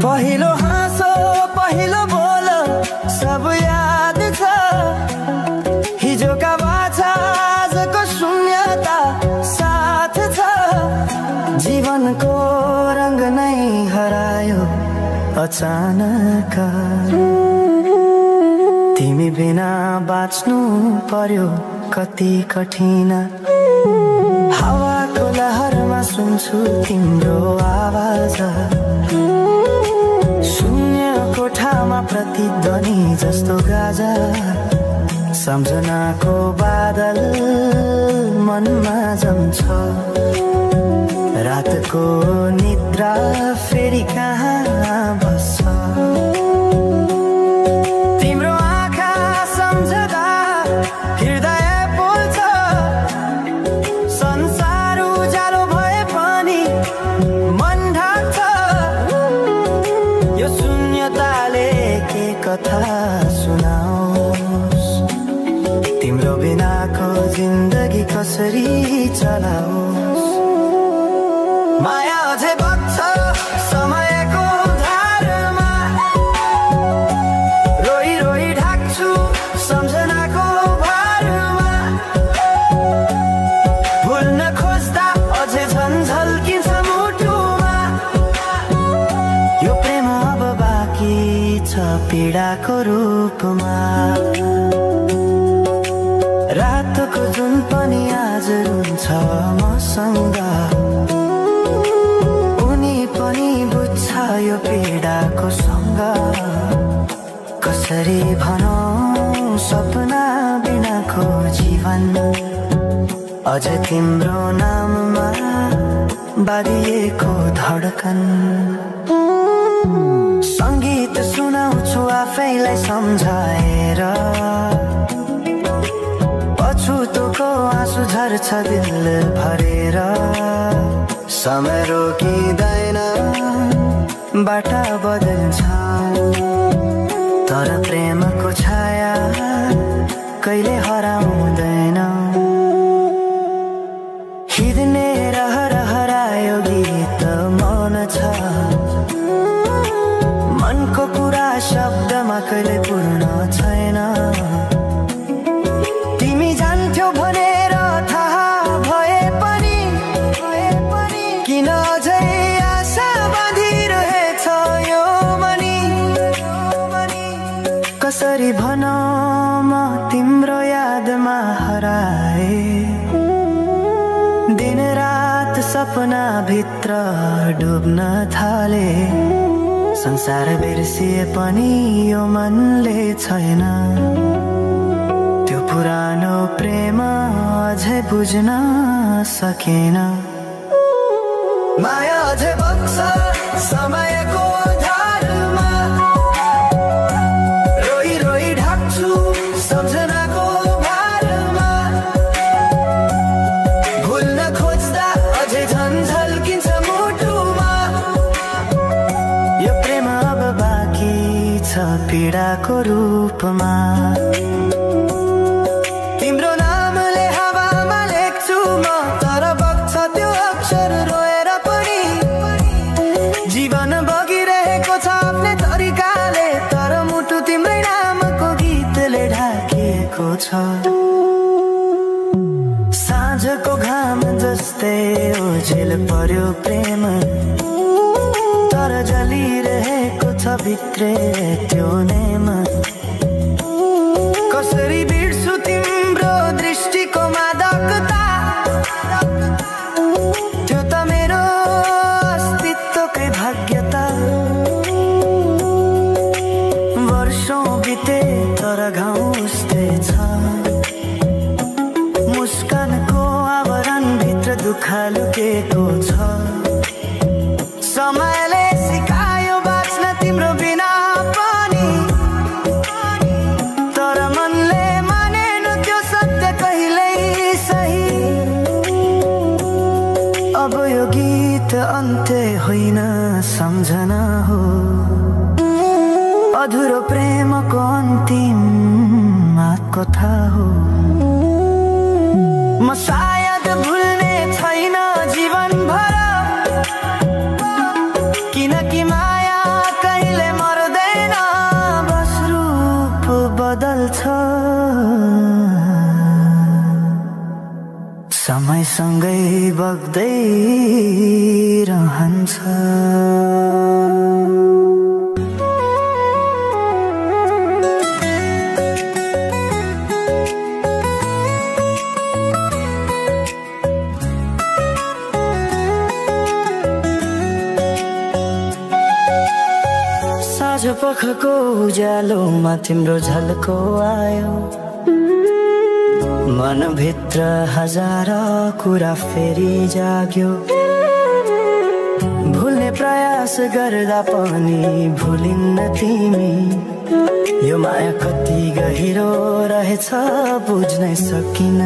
पहिलो हाँसो पहिलो बोल सब याद छ हिजोका बाछा आजको शून्यता साथ छ जीवनको रंग नै हरायो अचानक तिमी बिना बाँच्नु पर्यो कति कठिन हावाको लहरमा सुन्छु तिम्रो आवाज शून्य कोठामा प्रतिध्वनि जस्तो गाजा सम्झनाको बादल मनमा जम्छ रातको निद्रा फेरि कहाँ बस्छ तिम्रो आँखा सम्झदा हृदय पोल्छ संसार उज्यालो भए पनि मन ढाक्छ यो शून्यताले के कथा सुनाओस् तिम्रो बिनाको जिन्दगी कसरी चलाओस् माया अझै बग्छ समयको धारमा रोई रोई ढाक्छु सम्झनाको भारमा भुल्न खोज्दा अझै झन्झल्किन्छ मुटुमा यो प्रेम अब बाँकी छ पीडाको रूपमा रातको जुन पनि आज रुन्छ मसँग यो पीडाको सँग कसरी भनौं सपना बिनाको जीवन अझ तिम्रो नाममा बाँधिएको धडकन संगीत सुनाउँछु आफैलाई सम्झाएर पछुतोको आँसु झर्छ दिल भरेर समय रोकिँदैन बाटा बदल्छ तर प्रेमको छाया कहिले हराउँदैन हिँड्ने रहर हरायो गीत मौन छ मनको कुरा शब्दमा कहिले पूर्ण छैन तिमी जान्थ्यौ भनेर थाहा भए पनि किन अझै आशा बाँधिरहेछ यो मनी कसरी भनौं म तिम्रो यादमा हराए दिन रात सपना भित्र डुब्न थाले संसार बिर्सिए पनि यो मनले छैन त्यो पुरानो प्रेम अझै बुझ्न सकेन माया अझै बग्छ समयको धारमा रोई रोई ढाक्छु सम्झनाको भारमा भुल्न खोज्दा अझै झन्झल्किन्छ मुटुमा यो प्रेम अब बाँकी छ पीडाको रूपमा तिम्रो नामले हावामा लेख्छु म तर बग्छ त्यो अक्षर रोएर पनि जीवन बगिरहेको छ आफ्नै तरिकाले तर मुटु तिम्रै नामको गीतले ढाकिएको छ साँझको घाम जस्तै ओझेल पर्यो प्रेम तर जलिरहेको छ भित्रै त्यो नेम कसरी बिर्सु तिम्रो दृष्टिको मादकता त्यो त मेरो अस्तित्वकै भाग्यता वर्षौं बिते तर घाउ उस्तै छ मुस्कानको आवरण भित्र दुःख लुकेको छ समयले सिकायो बाँच्न तिम्रो बिना पनि तर मनले मानेन त्यो सत्य कहिल्यै सही अब यो गीत अन्त्य होइन सम्झना हो अधुरो प्रेमको अन्तिम कथा हो म सायद भुल्ने छैन जीवन भर किनकि माया कहिले मर्दैन, बस रूप बदल्छ। समयसँगै बग्दै रहन्छ। पखको उज्यालोमा तिम्रो झल्को आयो, मनभित्र हजार कुरा फेरि जाग्यो। भुल्ने प्रयास गर्दा पनि भुलिन्न तिमी, यो माया कति गहिरो रहेछ बुझ्नै सकिन।